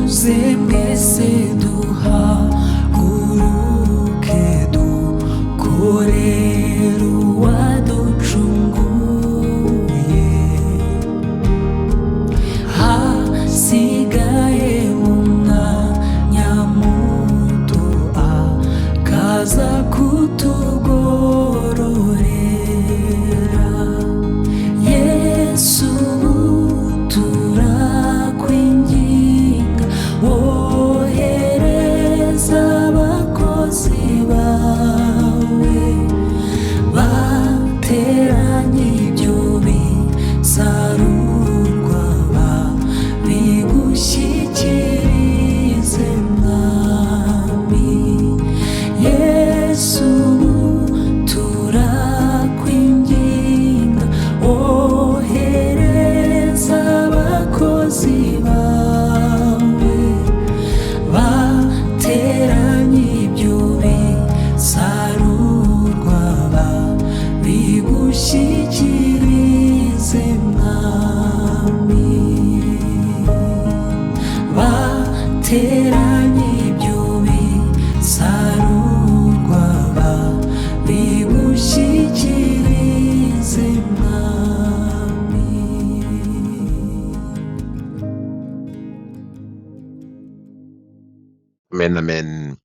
Nimuze mwese duhaguruke dukorere uwaducunguye, hasigaye mu mwanya muto akaza kutugororera. Yesu turakwinginga, wohereza abakozi bawe bateranye ibyo bisarurwa, babigushyikirize Mwami. Yesu turakwinginga, wohereza abakozi bawe bateranye ibyo bisarurwa, babigushyikirize Mwami, bateranye ibyo bisarurwa, babigushyikirize Mwami. Amen, amen.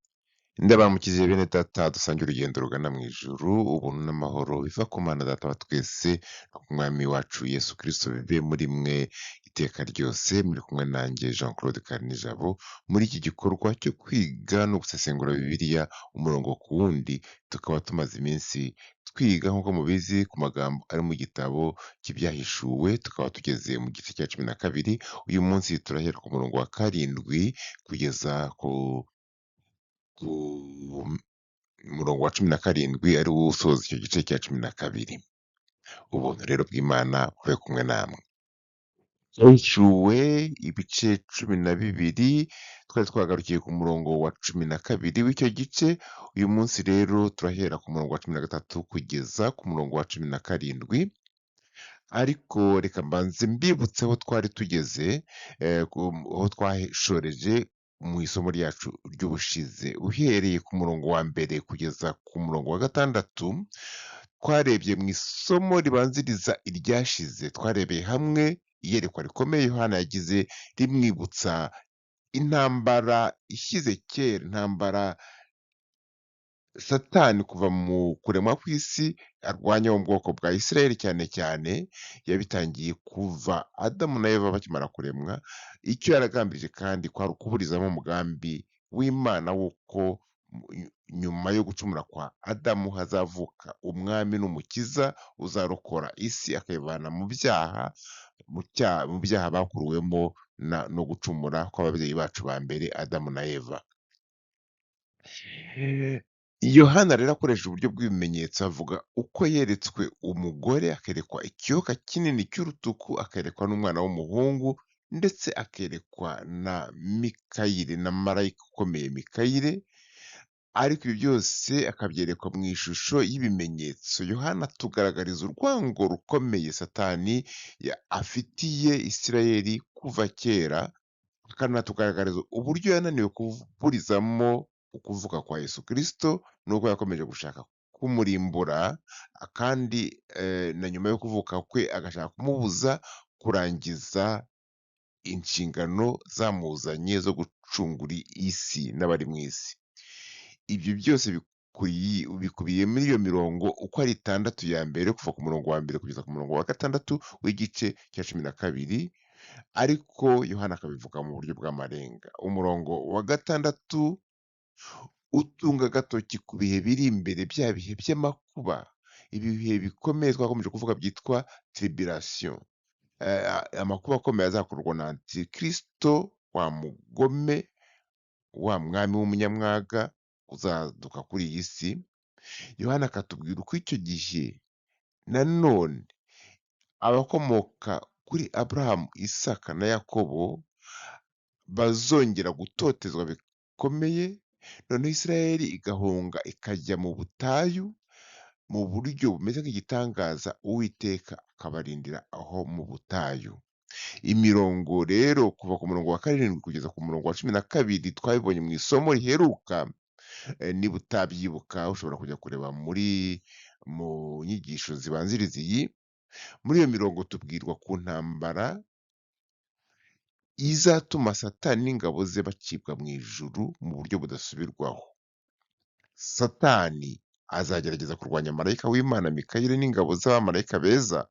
Ndabamukize bene data dusangiye urugendo rugana mu ijuru, ubuntu n'amahoro biva ku Mana Data wa twese no ku Mwami wacu Yesu Kristo bibe muri mwe iteka ryose. Muri kumwe nanjye Jean Claude Karinijabo muri iki gikorwa cyo kwiga no gusesengura Bibiliya umurongo ku wundi, tukaba tumaze iminsi twiga nk'uko mubizi ku magambo ari mu gitabo cy'Ibyahishuwe, tukaba tugeze mu gice cya 12. Uyu munsi turahera ku murongo wa 7 kugeza ku murongo wa 17 ari wo usoza icyo gice cya 12. Ubuntu rero bw'Imana bube kumwe namwe. Byahishuwe ibice 12, twari twagarukiye ku murongo wa 12 w'icyo gice. Uyu munsi rero turahera ku murongo wa 13 kugeza ku murongo wa 17. Ariko reka mbanze mbibutse aho twari tugeze, aho twashoreje mu isomo ryacu ry'ubushize. Uhereye ku murongo wa 1 kugeza ku murongo wa 6, twarebye mu isomo ribanziriza iryashize, twarebeye hamwe iyerekwa rikomeye Yohana yagize rimwibutsa intambara ishyize kera, intambara Satani kuva mu kuremwa kw'isi arwanya mu bwoko bwa Isirayeli cyane cyane, yabitangiye kuva Adamu na Eva bakimara kuremwa. Icyo yaragambirije kandi kwari ukuburizamo umugambi w'Imana w'uko nyuma yo gucumura kwa Adamu hazavuka umwami n'umukiza uzarokora isi akayivana mu byaha, mu byaha bakuruwemo no gucumura kw'ababyeyi bacu ba mbere Adamu na Eva. Yohana rero akoresha uburyo bw'ibimenyetso avuga uko yeretswe umugore, akerekwa ikiyoka kinini cy'urutuku, akerekwa n'umwana w'umuhungu, ndetse akerekwa na Mikayire, na marayika ukomeye Mikayire. Ariko ibi byose akabyerekwa mu ishusho y'ibimenyetso. Yohana atugaragariza urwango rukomeye Satani afitiye Isirayeli kuva kera, akanatugaragariza uburyo yananiwe kuburizamo ukuvuka kwa Yesu Kristo, nuko yakomeje gushaka kumurimbura, kandi na nyuma yo kuvuka kwe agashaka kumubuza kurangiza inshingano zamuzanye zo gucungura isi n'abari mu isi. Ibyo byose bikubiye muri iyo mirongo uko ari 6 ya mbere, kuva ku murongo wa 1 kugeza ku murongo wa 6 w'igice cya 12, ariko Yohana akabivuga mu buryo bw'amarenga. Umurongo wa 6 utunga agatoki ku bihe biri imbere, bya bihe by'amakuba, ibihe bikomeye twakomeje kuvuga byitwa tribulation, amakuba akomeye azakorwa na Antikristo wa mugome, wa mwami w'umunyamwaga uzaduka kuri iyi si. Yohana akatubwira uko icyo gihe nanone abakomoka kuri Aburahamu, Isaka na Yakobo bazongera gutotezwa bikomeye, noneho Isirayeli igahunga ikajya mu butayu mu buryo bumeze nk'igitangaza, Uwiteka akabarindira aho mu butayu. Imirongo rero kuva ku murongo wa 7 kugeza ku murongo wa 12 twabibonye mu isomo riheruka, niba utabyibuka ushobora kujya kureba mu nyigisho zibanziriza iyi. Muri iyo mirongo tubwirwa ku ntambara izatuma Satani n'ingabo ze bacibwa mu ijuru mu buryo budasubirwaho. Satani azagerageza kurwanya marayika w'Imana Mikayeli n'ingabo z'abamarayika beza,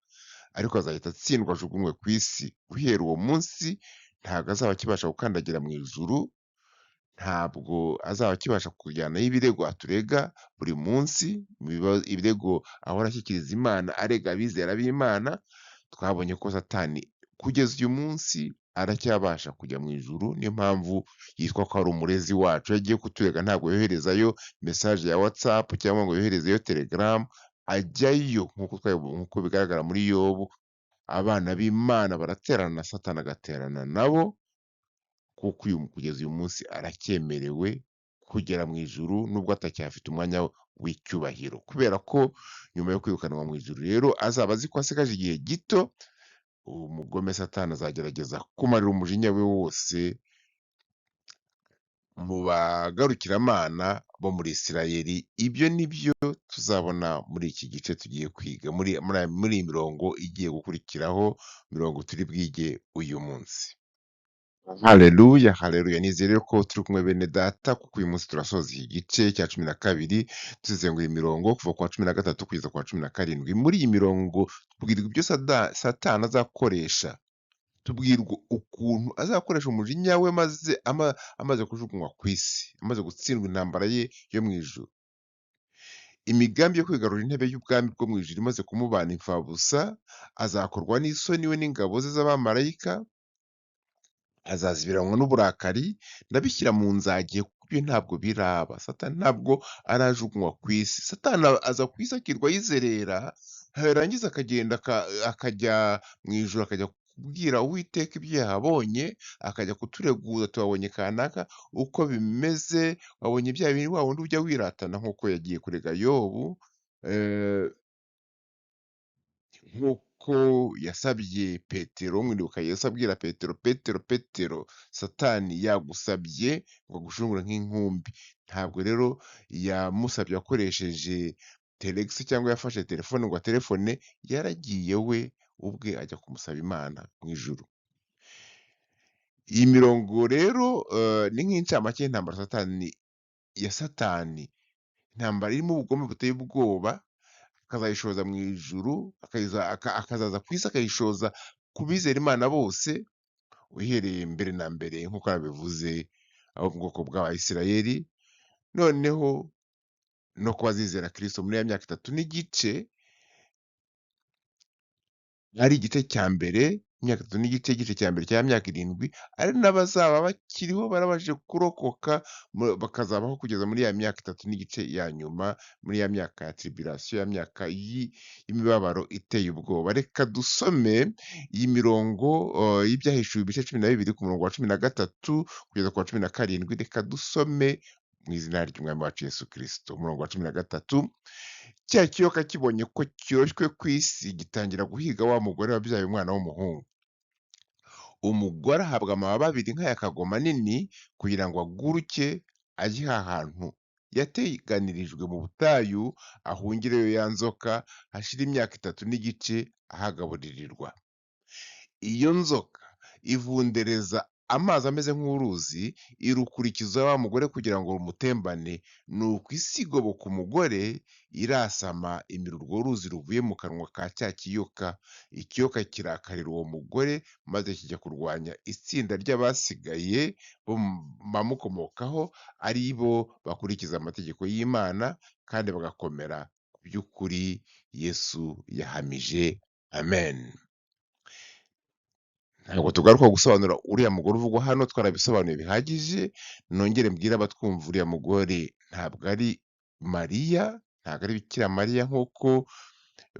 ariko azahita atsindwa ajugunywe ku isi. Guhera uwo munsi ntabwo azaba akibasha gukandagira mu ijuru, ntabwo azaba akibasha kujyanayo ibirego aturega buri munsi, ibirego ahora ashyikiriza Imana arega abizera b'Imana. Twabonye ko Satani kugeza uyu munsi aracyabasha kujya mu ijuru, niyo mpamvu yitwa ko ari umurezi wacu. Iyo agiye kuturega ntabwo yoherezayo message ya WhatsApp cyangwa ngo yoherezeyo Telegram, ajyayo nk'uko bigaragara muri Yobu. Abana b'Imana baraterana na Satani agaterana nabo, kuko kugeza uyu munsi aracyemerewe kugera mu ijuru nubwo atacyafite umwanya w'icyubahiro, kubera ko nyuma yo kwirukanwa mu ijuru rero azaba azi ko asigaje igihe gito. Umugome Satani azagerageza kumarira umujinya we wose mu bagarukiramana bo muri Isirayeli. Ibyo ni byo tuzabona muri iki gice tugiye kwiga, muri iyi mirongo igiye gukurikiraho, mirongo turi bwige uyu munsi. Haleluya, haleluya. Nizere ko turi kumwe bene data, kuko uyu munsi turasoza iki gice cya 12 dusesengura imirongo kuva ku wa 13 kugeza ku wa 17. Muri iyi mirongo tubwirwa ibyo Satani azakoresha, tubwirwa ukuntu azakoresha umujinya we maze amaze kujugunywa ku isi, amaze gutsindwa intambara ye yo mu ijuru. Imigambi yo kwigarurira intebe y'ubwami bwo mu ijuru imaze kumubana imfabusa, azakorwa n'isoni we n'ingabo ze z'abamarayika, azazibiranwa n'uburakari. Ndabishyira mu nzagihe kuko ibyo ntabwo biraba. Satani ntabwo arajugunywa ku isi. Satani aza ku isi akirwa yizerera, yarangiza akagenda akajya mu ijuru, akajya kubwira Uwiteka ibyo yahabonye, akajya kutureguza, tuhabonye kanaka uko bimeze, wabonye bya bindi wa wundi ujya wiratana, nk'uko yagiye kurega Yobu, nk'uko yasabye Petero. Mwibuka Yesu abwira Petero: "Petero, Petero, Satani yagusabye ngo agushungure nk'inkumbi." Ntabwo rero yamusabye akoresheje telegisi cyangwa yafashe telefone ngo aterefone, yaragiye we ubwe ajya kumusaba Imana mu ijuru. Iyi mirongo rero ni nk'incamake y'intambara ya Satani, intambara irimo ubugome buteye ubwoba, akazayishoza mu ijuru, akazaza ku isi akayishoza ku bizera Imana bose, uhereye mbere na mbere nk'uko yabivuze abo mu bwoko bw'Abayisirayeli, noneho no ku bazizera Kristo muri ya myaka itatu n'igice, ari igice cya mbere, imyaka itatu n'igice, igice cya mbere cya myaka 7, ari n'abazaba bakiriho barabashije kurokoka bakazabaho kugeza muri ya myaka itatu n'igice ya nyuma, muri ya myaka ya tribulation, ya myaka y'imibabaro iteye ubwoba. Reka dusome iyi mirongo y'Ibyahishuwe ibice 12 ku murongo wa 13 kugeza ku wa 17. Reka dusome mu izina ry'Umwami wacu Yesu Kristo. Umurongo wa 13: Cya kiyoka kibonye ko kiroshywe ku isi, gitangira guhiga wa mugore wabyaye umwana w'umuhungu. Umugore ahabwa amababa abiri nk'aya kagoma nini, kugira ngo aguruke ajye ahantu yateganirijwe mu butayu, ahungireyo ya nzoka, hashire imyaka itatu n'igice ahagaburirirwa. Iyo nzoka ivundereza amazi ameze nk'uruzi, irukurikiza wa mugore kugira ngo rumutembane. Nuko isi igoboka umugore, irasama, imira urwo ruzi ruvuye mu kanwa ka cya kiyoka. Ikiyoka kirakarira uwo mugore, maze kijya kurwanya itsinda ry'abasigaye bo bamukomokaho, ari bo bakurikiza amategeko y'Imana kandi bagakomera ku by'ukuri Yesu yahamije. Amen. Ntabwo tugaruka gusobanura uriya mugore uvugwa hano, twarabisobanuye bihagije. Nongere mbwire abatwumva, uriya mugore ntabwo ari Mariya, ntabwo ari Bikira Mariya nk'uko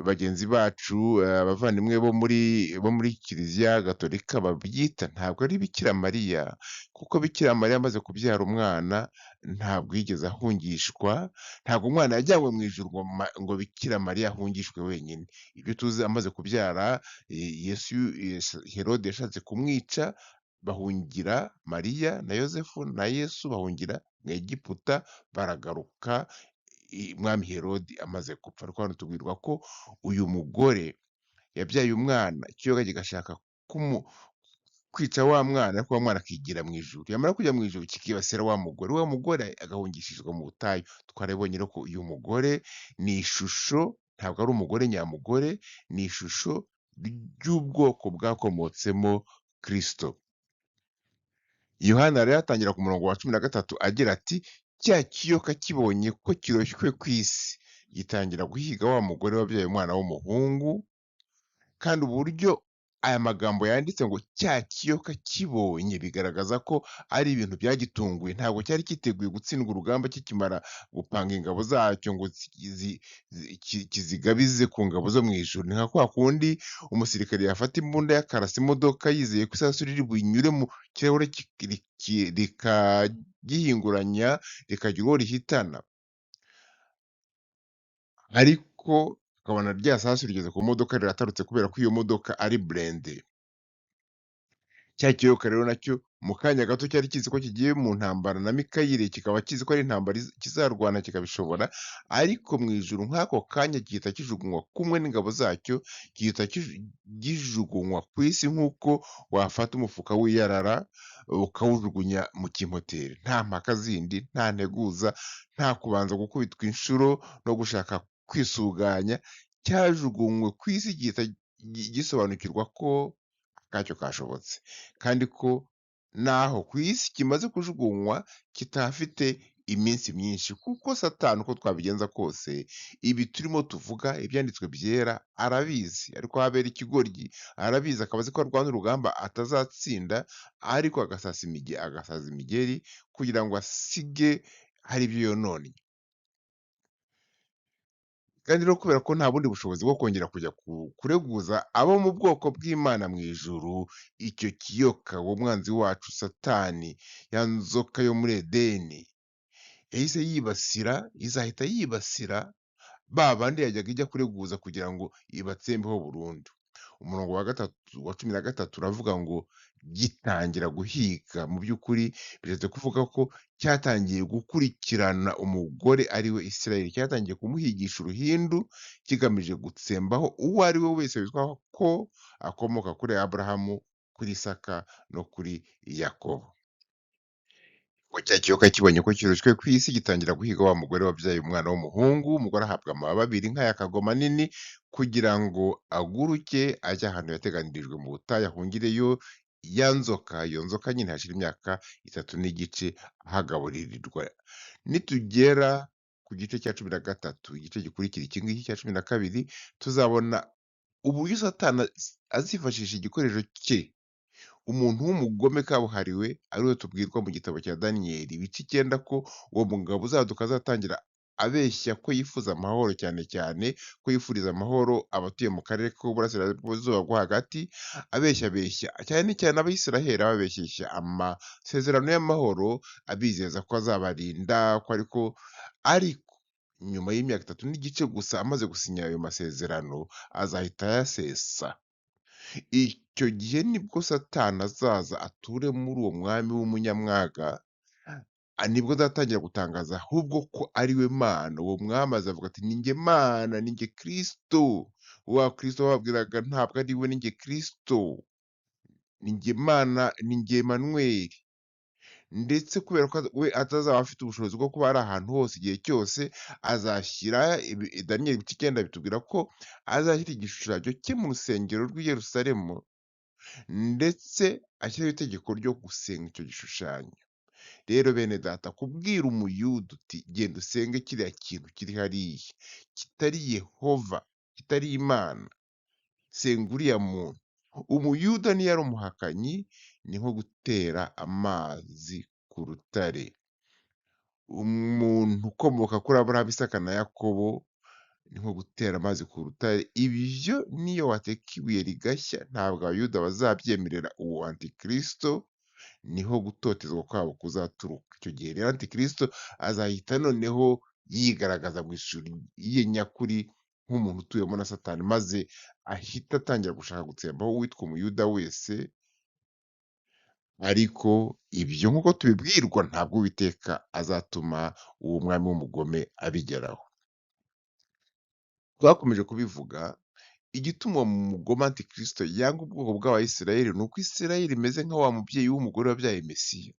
bagenzi bacu, abavandimwe bo muri Kiliziya Gatolika babyita, ntabwo ari Bikira Mariya, kuko Bikira Mariya amaze kubyara umwana ntabwo yigeze ahungishwa, ntabwo umwana yajyanywe mu ijuru ngo Bikira Mariya ahungishwe wenyine. Ibyo tuzi, amaze kubyara Yesu, Herode yashatse kumwica, bahungira Mariya na Yozefu na Yesu bahungira mu Egiputa, baragaruka umwami Herodi amaze gupfa. Ariko hano tubwirwa ko uyu mugore yabyaye umwana, ikiyoka kigashaka kwica wa mwana, ariko wa mwana akigira mu ijuru. Yamara kujya mu ijuru kikibasira wa mugore, wa mugore agahungishirizwa mu butayu. Twarabibonye rero ko uyu mugore ni ishusho, ntabwo ari umugore nyamugore, ni ishusho ry'ubwoko bwakomotsemo Kristo. Yohana rero atangira ku murongo wa 13 agira ati: "Cya kiyoka kibonye ko kiroshywe ku isi, gitangira guhiga wa mugore wabyaye umwana w'umuhungu." Kandi uburyo aya magambo yanditse ngo "cya kiyoka kibonye", bigaragaza ko ari ibintu byagitunguye. Ntabwo cyari cyiteguye gutsindwa urugamba kikimara gupanga ingabo zacyo ngo kizigabize ku ngabo zo mu ijuru. Ni nka kwa kundi umusirikare yafata imbunda yakarasa imodoka yizeye ko isasu riri bunyure mu kirahure rikagihinguranya rikagira uwo rihitana, ariko ukabona rya sasu rigeze ku modoka riratarutse kubera ko iyo modoka ari burende. Cya kiyoka rero nacyo mu kanya gato cyari kizi ko kigiye mu ntambara na Mikayire, kikaba kizi ko ari intambara kizarwana kikabishobora, ariko mu ijuru nk'ako kanya gihita kijugunywa kumwe n'ingabo zacyo, gihita gijugunywa ku isi nk'uko wafata umufuka w'iyarara ukawujugunya mu kimpoteri. Nta mpaka zindi, nta nteguza, nta kubanza gukubitwa inshuro no gushaka kwisuganya, cyajugunywe ku isi gihita gisobanukirwa ko akacyo kashobotse, kandi ko naho ku isi kimaze kujugunywa kitahafite iminsi myinshi, kuko Satani uko twabigenza kose ibi turimo tuvuga ibyanditswe byera arabizi, ariko habera ikigoryi arabizi, akaba azi ko arwana urugamba atazatsinda, ariko agasaza imigeri kugira ngo asige hari ibyo yononnye. Kandi rero kubera ko nta bundi bushobozi bwo kongera kujya kureguza abo mu bwoko bw'Imana mu ijuru, icyo kiyoka, uwo mwanzi wacu Satani, ya nzoka yo muri Edeni, yahise yibasira, izahita yibasira ba bandi yajyaga ijya kureguza kugira ngo ibatsembeho burundu. Umurongo wa gatatu wa 13 uravuga ngo gitangira guhiga. Mu by'ukuri bishatse kuvuga ko cyatangiye gukurikirana umugore ari we Isirayeli, cyatangiye kumuhigisha uruhindu kigamije gutsembaho uwo ari we wese witwa ko akomoka kuri Aburahamu, kuri Isaka no kuri Yakobo. Ngo cya kiyoka kibonye ko kiroshywe ku isi, gitangira guhiga wa mugore wabyaye umwana w'umuhungu. Umugore ahabwa amababa abiri nk'aya kagoma nini kugira ngo aguruke ajye ahantu yateganirijwe mu butayu, ahungireyo ya nzoka. Iyo nzoka nyine hashira imyaka 3 n'igice ahagaburirirwa. Nitugera ku gice cya 13, igice gikurikira iki ngiki cya 12, tuzabona uburyo Satani azifashisha igikoresho cye, umuntu w'umugome kabuhariwe, ariwe tubwirwa mu gitabo cya Daniyeli ibice 9 ko uwo mugabo uzaduka azatangira abeshya ko yifuza amahoro, cyane cyane ko yifuriza amahoro abatuye mu karere k'uburasirazuba bwo hagati, abeshyabeshya cyane cyane Abayisiraheli, ababeshyeshya amasezerano y'amahoro, abizeza ko azabarinda, ko ariko nyuma y'imyaka 3 n'igice gusa amaze gusinya ayo masezerano azahita ayasesa. Icyo gihe nibwo Satani azaza ature muri uwo mwami w'umunyamwaga, nibwo azatangira gutangaza ahubwo ko ari we Mana. Uwo mwami azavuga ati: "Ni njye Mana, ni njye Kristo." Wa Kristo bababwiraga ntabwo ari we, ni njye Kristo, ni njye Mana, ni njye Emanuweli. Ndetse kubera ko we atazaba afite ubushobozi bwo kuba ari ahantu hose igihe cyose, azashyira, Daniyeli ibice 9 bitubwira ko azashyira igishushanyo cye mu rusengero rw'i Yerusalemu, ndetse ashyiraho itegeko ryo gusenga icyo gishushanyo. Rero bene data, kubwira umuyuda uti genda usenge kiriya kintu kiri hariya, kitari Yehova, kitari Imana, senga uriya muntu. Umuyuda niyo ari umuhakanyi, ni nko gutera amazi ku rutare. Umuntu ukomoka kuri Aburahamu, Isaka na Yakobo Ni nko gutera amazi ku rutare, ibyo niyo wateka ibuye rigashya ntabwo Abayuda bazabyemerera uwo Antikristo, niho gutotezwa kwabo kuzaturuka. Icyo gihe rero Antikristo azahita noneho yigaragaza mu ishusho ye nyakuri nk'umuntu utuwemo na Satani, maze ahita atangira gushaka gutsembaho uwitwa Umuyuda wese, ariko ibyo nk'uko tubibwirwa ntabwo Uwiteka azatuma uwo mwami w'umugome abigeraho. Twakomeje kubivuga, igituma uwo mugome Antikristo yanga ubwoko bw'Abayisiraheli ni uko Isiraheli imeze nka wa mubyeyi w'umugore wabyaye Mesiya.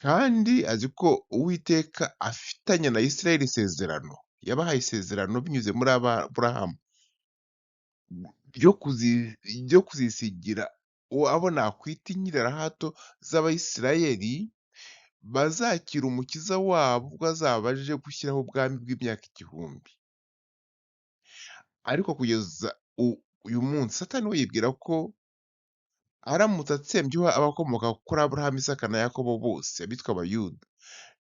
Kandi azi ko Uwiteka afitanye na Isiraheli isezerano, yabahaye isezerano binyuze muri Aburahamu ryo kuzisigira abo nakwita inkirirahato z'Abayisiraheli, bazakira umukiza wabo ubwo azaba aje gushyiraho ubwami bw'imyaka 1000. Ariko kugeza uyu munsi Satani we yibwira ko aramutse atsembyeho abakomoka kuri Aburahamu, Isaka na Yakobo bose bitwa Abayuda,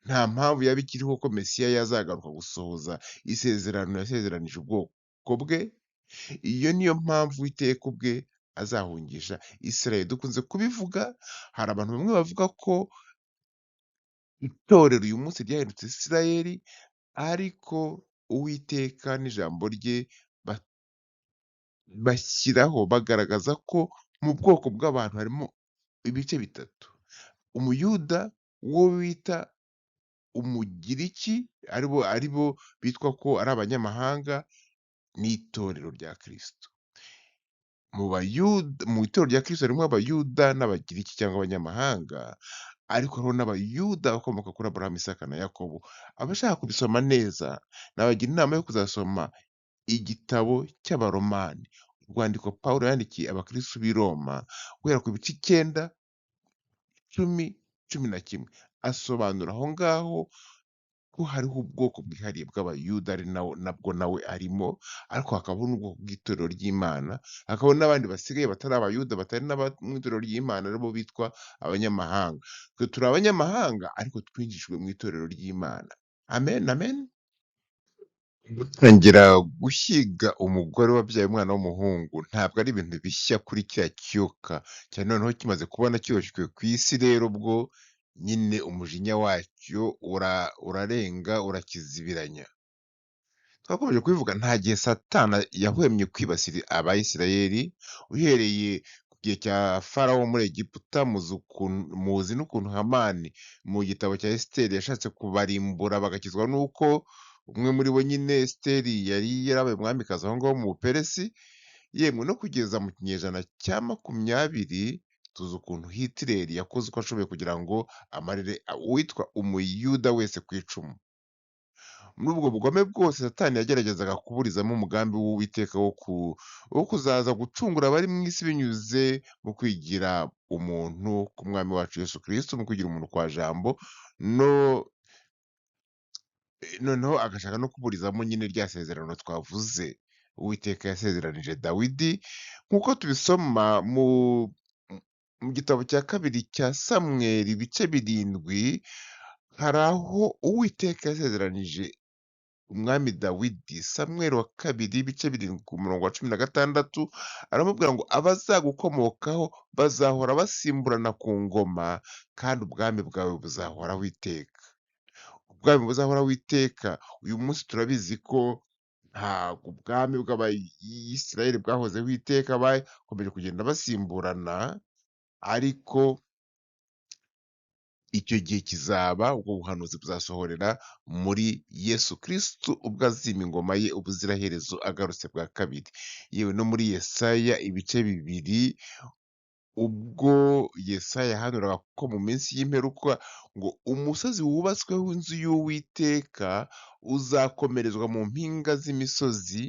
nta mpamvu yaba ikiriho ko Mesiya yazagaruka gusohoza isezerano yasezeranije ubwoko bwe. Iyo niyo mpamvu Uwiteka ubwe azahungisha Isirayeli. Dukunze kubivuga, hari abantu bamwe bavuga ko itorero uyu munsi ryahindutse Isirayeli, ariko Uwiteka n'ijambo rye bashyiraho bagaragaza ko mu bwoko bw'abantu harimo ibice bitatu: Umuyuda, uwo bita Umugiriki, aribo bitwa ko ari abanyamahanga, n'itorero rya Kristo. Mu Bayuda, mu itorero rya Kristo harimo Abayuda n'Abagiriki cyangwa abanyamahanga, ariko hariho n'Abayuda bakomoka kuri Aburahamu, Isaka na Yakobo. Abashaka kubisoma neza, nabagira inama yo kuzasoma igitabo cy'Abaromani, urwandiko Pawulo yandikiye abakristo b'i Roma, guhera ku bice 9, 10, 11. Asobanura aho ngaho ko hariho ubwoko bwihariye bw'Abayuda ari nabwo nawe arimo, ariko hakabaho n'ubwoko bw'itorero ry'Imana, hakabaho n'abandi basigaye batari Abayuda, batari mu itorero ry'Imana, aribo bitwa abanyamahanga. Twe turi abanyamahanga ariko twinjijwe mu itorero ry'Imana. Amen, amen. Gutangira gushyiga umugore wabyaye umwana w'umuhungu ntabwo ari ibintu bishya kuri kiriya kiyoka, cyane noneho kimaze kubona cyoshywe ku isi rero ubwo nyine umujinya wacyo urarenga urakizibiranya. Twakomeje kubivuga, nta gihe Satani yahwemye kwibasira Abayisiraheli, uhereye ku gihe cya Farawo muri Egiputa, muzi n'ukuntu Hamani mu gitabo cya Esiteri yashatse kubarimbura bagakizwa n'uko umwe muri bo nyine Esiteri yari yarabaye umwamikazi aho ngaho mu Buperesi, yemwe no kugeza mu kinyejana cya 20, tuzi ukuntu Hitler yakoze uko ashoboye kugira ngo amarire uwitwa Umuyuda wese ku icumu. Muri ubwo bugome bwose Satani yageragezaga kuburizamo umugambi w'Uwiteka wo kuzaza gucungura abari mu isi binyuze mu kwigira umuntu k'Umwami wacu Yesu Kristo, mu kwigira umuntu kwa Jambo, noneho agashaka no kuburizamo nyine rya sezerano twavuze Uwiteka yasezeranije Dawidi, nk'uko tubisoma mu gitabo cya 2 cya Samweli ibice 7, hari aho Uwiteka yasezeranije umwami Dawidi. Samweli wa 2 ibice 7 ku murongo wa 16, aramubwira ngo abazagukomokaho bazahora basimburana ku ngoma, kandi ubwami bwawe buzahoraho iteka. Ubwami buzahoraho iteka. Uyu munsi turabizi ko ntabwo ubwami bw'Abayisiraheli bwahozeho iteka, bakomeje kugenda basimburana, ariko icyo gihe kizaba, ubwo buhanuzi buzasohorera muri Yesu Kristo ubwo azima ingoma ye ubuziraherezo agarutse bwa kabiri. Yewe no muri Yesaya ibice 2, ubwo Yesaya yahanuraga ko mu minsi y'imperuka ngo umusozi wubatsweho inzu y'Uwiteka uzakomerezwa mu mpinga z'imisozi,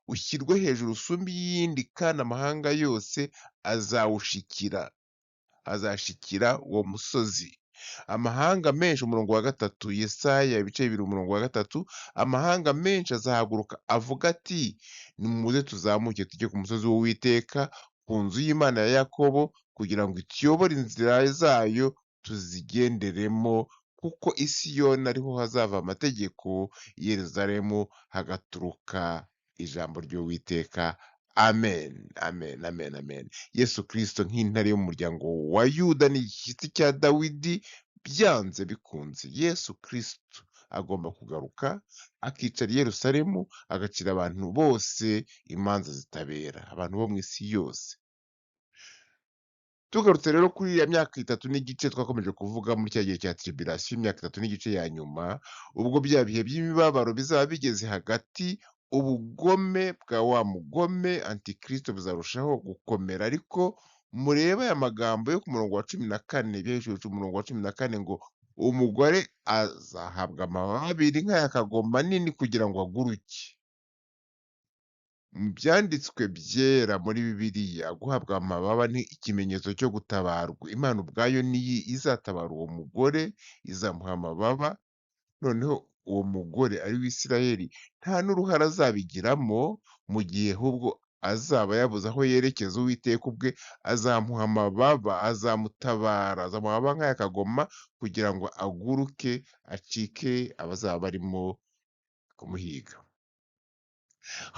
ushyirwe hejuru usumbe iyindi, kandi amahanga yose azawushikira, azashikira uwo musozi. Amahanga menshi, umurongo wa 3, Yesaya ibice 2 umurongo wa 3, amahanga menshi azahaguruka avuga ati nimuze tuzamuke tujye ku musozi w'Uwiteka, ku nzu y'Imana ya Yakobo, kugira ngo ituyobore inzira zayo tuzigenderemo. Kuko i Siyoni ariho hazava amategeko, i Yerusalemu hagaturuka ijambo ry'Uwiteka. Amen, amen, amen, amen. Yesu Kristo nk'intare y'umuryango wa Yuda n'igishyitsi cya Dawidi, byanze bikunze Yesu Kristo agomba kugaruka akicara i Yerusalemu, agacira abantu bose imanza zitabera, abantu bo mu isi yose. Tugarutse rero kuri iriya myaka itatu n'igice twakomeje kuvuga muri cya gihe cya tribulation, imyaka itatu n'igice ya nyuma, ubwo bya bihe by'imibabaro bizaba bigeze hagati, ubugome bwa wa mugome antikristo buzarushaho gukomera. Ariko murebe aya magambo yo ku murongo wa 14, Ibyahishuwe umurongo wa 14 ngo umugore azahabwa amababa abiri nk'aya kagoma nini kugira ngo aguruke. Mu byanditswe byera muri Bibiliya, guhabwa amababa ni ikimenyetso cyo gutabarwa. Imana ubwayo niyo izatabara uwo mugore, izamuha amababa, noneho uwo mugore ari we Isirayeli nta n'uruhare azabigiramo, mu gihe ahubwo azaba yabuze aho yerekeza, Uwiteka ubwe azamuha amababa, azamutabara, azamuha amababa nk'aya kagoma kugira ngo aguruke acike abazaba barimo kumuhiga.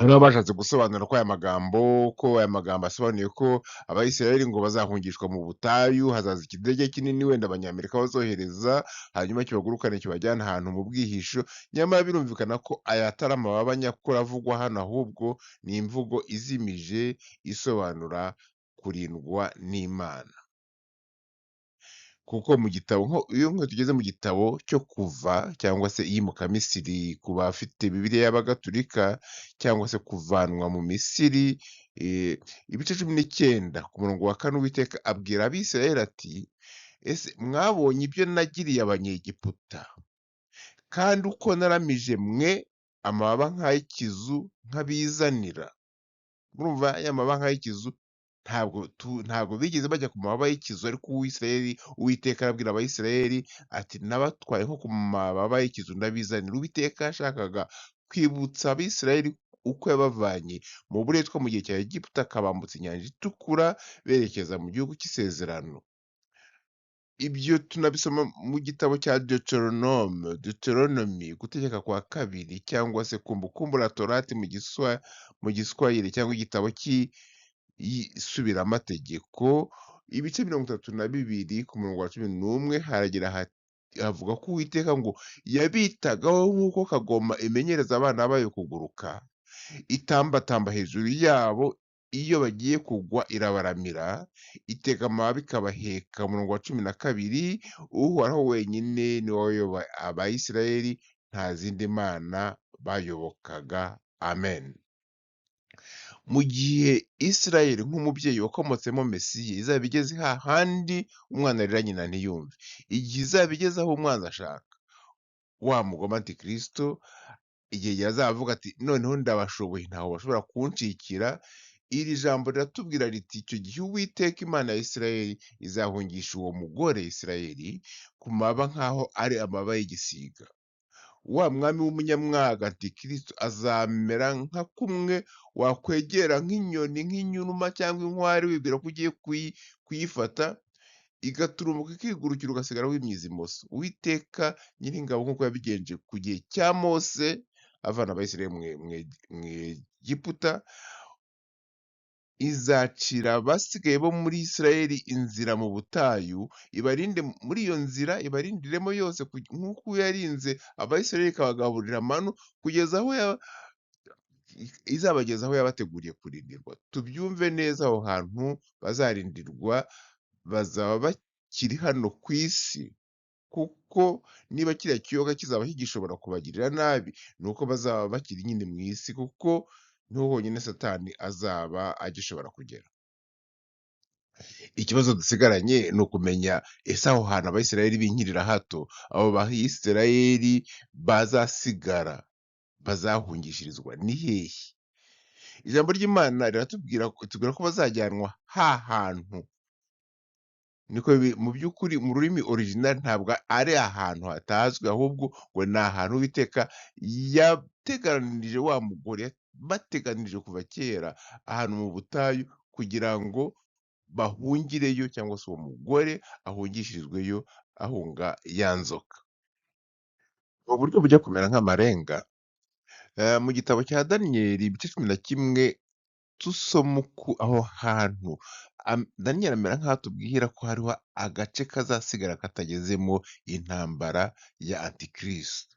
Hariho abashatse gusobanura ko aya magambo asobanuye ko Abayisiraheli ngo bazahungishwa mu butayu, hazaza ikidege kinini wenda Abanyamerika bazohereza, hanyuma kibagurukane kibajyana ahantu mu bwihisho. Nyamara birumvikana ko aya atari amababa nyakuri avugwa hano, ahubwo ni imvugo izimije isobanura kurindwa n'Imana. Kuko mu gitabo, iyo tugeze mu gitabo cyo Kuva cyangwa se Iyimukamisiri ku bafite Bibiliya y'Abagatulika, cyangwa se kuvanwa mu Misiri, ibice 19 ku murongo wa 4, Uwiteka abwira Abisirayeli ati: ese mwabonye ibyo nagiriye Abanyegiputa, kandi uko naramije mwe amababa nk'ay'ikizu nk'abizanira. Murumva ya mababa nk'ay'ikizu, ntabwo bigeze bajya ku mababa y'ikizu, ariko Uwiteka arabwira Abayisiraheli ati nabatwaye nko ku mababa y'ikizu ndabizanira. Uwiteka yashakaga kwibutsa Abisirayeli uko yabavanye mu buretwa mu gihe cya Egiputa, akabambutsa inyanja itukura berekeza mu gihugu cy'isezerano. Ibyo tunabisoma mu gitabo cya Deuteronome, Deuteronomy, gutegeka kwa kabiri, cyangwa se Kumbukumbu la Torati mu Giswahili, cyangwa igitabo cy'isubiramategeko, ibice 32 ku murongo wa 11, haragira havuga ko Uwiteka ngo yabitagaho nk'uko kagoma imenyereza abana bayo kuguruka, itambatamba hejuru yabo, iyo bagiye kugwa irabaramira, itega amababa ikabaheka. Umurongo wa 12, Uhoraho wenyine ni we wayoboye Abayisiraheli, nta zindi mana bayobokaga. Amen. Mu gihe Isirayeli nk'umubyeyi wakomotsemo Mesiya izaba igeze hahandi umwana arira nyina ntiyumve, igihe izaba igeze aho umwanzi ashaka, wa mugome antikristo, igihe azavuga ati noneho ndabashoboye, ntaho bashobora kuncikira, iri jambo riratubwira riti icyo gihe Uwiteka Imana ya Isirayeli izahungisha uwo mugore Isirayeli ku mababa nk'aho ari amababa y'igisiga. Wa mwami w'umunyamwaga antikristo azamera nka kumwe wakwegera nk'inyoni, nk'inyuruma cyangwa inkware, wibwira ko ugiye kuyifata, igaturumuka ikigurukira, ugasigara wimyiza imoso. Uwiteka Nyiringabo nk'uko yabigenje ku gihe cya Mose avana Abayisiraheli mu Egiputa, izacira abasigaye bo muri Isirayeli inzira mu butayu, ibarinde muri iyo nzira, ibarindiremo yose nk'uko yarinze Abayisiraheli ikabagaburira manu, kugeza aho izabageza aho yabateguriye kurindirwa. Tubyumve neza, aho hantu bazarindirwa bazaba bakiri hano ku isi, kuko niba kiriya kiyoka kizaba kigishobora kubagirira nabi, ni uko bazaba bakiri nyine mu isi, kuko niho honyine Satani azaba agishobora kugera. Ikibazo dusigaranye ni ukumenya ese aho hantu Abayisiraheli b'inkirira hato, abo Bayisiraheli bazasigara bazahungishirizwa ni hehe? Ijambo ry'Imana riratubwira ko bazajyanwa ha hantu. Niko mu by'ukuri mu rurimi original ntabwo ari ahantu hatazwi, ahubwo ngo ni ahantu Uwiteka yateganirije wa mugore, bateganirije kuva kera, ahantu mu butayu kugira ngo bahungireyo, cyangwa se uwo mugore ahungishirizweyo ahunga ya nzoka. Mu buryo bujya kumera nk'amarenga, mu gitabo cya Daniyeli ibice 11 tusoma uku aho hantu Daniyeli amera nk'aho atubwira ko hariho agace kazasigara katagezemo intambara ya Antikristo.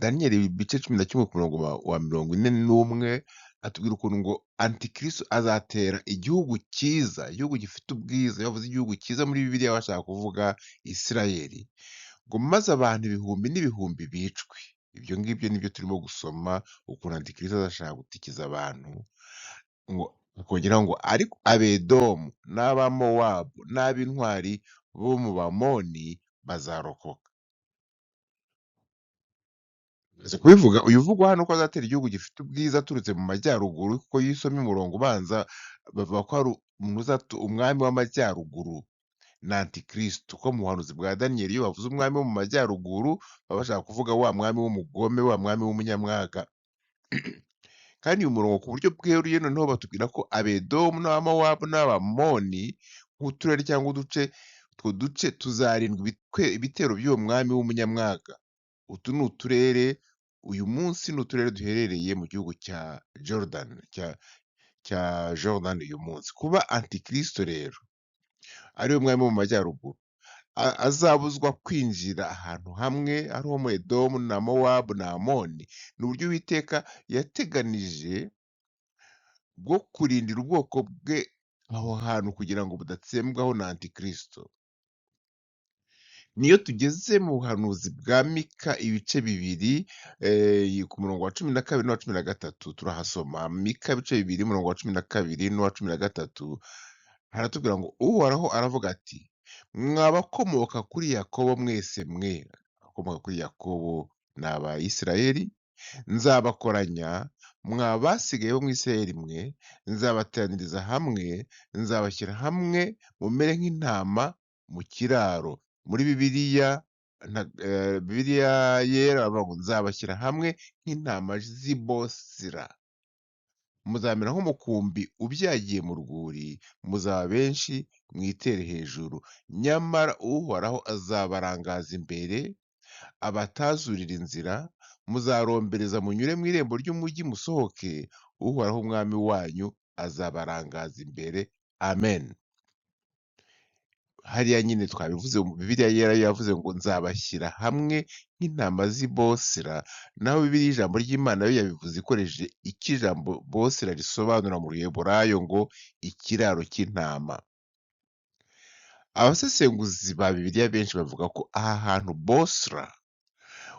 Daniyeli ibice 11 ku murongo wa 41 atubwira ukuntu ngo Antikristo azatera igihugu cyiza, igihugu gifite ubwiza. Iyo bavuze igihugu cyiza muri Bibiliya bashaka kuvuga Isirayeli, ngo maze abantu ibihumbi n'ibihumbi bicwe. Ibyo ngibyo nibyo turimo gusoma ukuntu Antikristo azashaka gutikiza abantu, ngo akongeraho ngo ariko Abedomu n'Abamowabu n'ab'intwari bo mu Bamoni bazarokoka. Maze kubivuga, uyu uvugwa hano ko azatera igihugu gifite ubwiza aturutse mu majyaruguru, kuko iyo usomye umurongo ubanza bavuga ko hari umuntu umwami w'amajyaruguru na Antikristo, kuko mu buhanuzi bwa Daniyeli iyo bavuze umwami wo mu majyaruguru baba bashaka kuvuga wa mwami w'umugome, wa mwami w'umunyamwaga. Kandi uyu murongo ku buryo bweruye noneho batubwira ko Abedomu n'Abamowabu n'Abamoni nk'uturere cyangwa uduce, utwo duce tuzarindwa ibitero by'uwo mwami w'umunyamwaga. Utu ni uturere, uyu munsi ni uturere duherereye mu gihugu cya Jordan, cya Jordan uyu munsi. Kuba Antikristo rero ariwe mwami wo mu majyaruguru azabuzwa kwinjira ahantu hamwe ariho mu Edomu na Mowabu na Amoni, ni uburyo Uwiteka yateganije bwo kurindira ubwoko bwe aho hantu kugira ngo budatsembwaho na Antikristo. Niyo tugeze mu buhanuzi bwa Mika ibice 2, ku murongo wa 12 n'uwa 13 turahasoma. Mika ibice 2 umurongo wa 12 n'uwa 13 haratubwira ngo Uhoraho aravuga ati mwa bakomoka kuri Yakobo mwese mwe, abakomoka kuri Yakobo ni Abayisiraheli, nzabakoranya, mwa basigaye bo mu Isirayeli mwe, nzabateraniriza hamwe, nzabashyira hamwe mumere nk'intama mu kiraro. Muri Bibiliya Bibiliya yera baravuga ngo nzabashyira hamwe nk'intama z'i Bosira. Muzamera nk'umukumbi ubyagiye mu rwuri, muzaba benshi mwitere hejuru. Nyamara Uhoraho azabarangaza imbere, abatazurira inzira, muzarombereza munyure mu irembo ry'umugi musohoke, Uhoraho umwami wanyu azabarangaza imbere. Amen. Hariya nyine twabivuze, Bibiliya yera yavuze ngo nzabashyira hamwe nk'intama z'i Bosira, naho Bibiliya ijambo ry'Imana yo yabivuze ikoresheje icyo ijambo Bosira risobanura mu Ruheburayo ngo ikiraro cy'intama. Abasesenguzi ba Bibiliya benshi bavuga ko aha hantu Bosra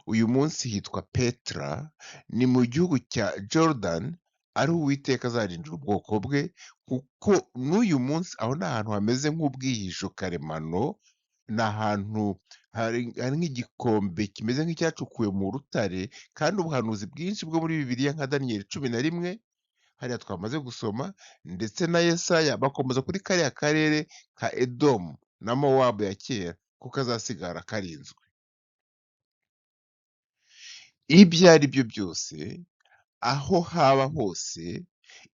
uyu munsi hitwa Petra, ni mu gihugu cya Jordan, ariho Uwiteka azarindira ubwoko bwe, kuko n'uyu munsi aho ni ahantu hameze nk'ubwihisho karemano, ni ahantu hari nk'igikombe kimeze nk'icyacukuwe mu rutare, kandi ubuhanuzi bwinshi bwo muri Bibiliya nka Daniyeli 11 hariya twamaze gusoma, ndetse na Yesaya bakomeza kuri kariya karere ka Edomu na Mowabu ya kera, ko kazasigara karinzwe. Ibyo ari byo byose, aho haba hose,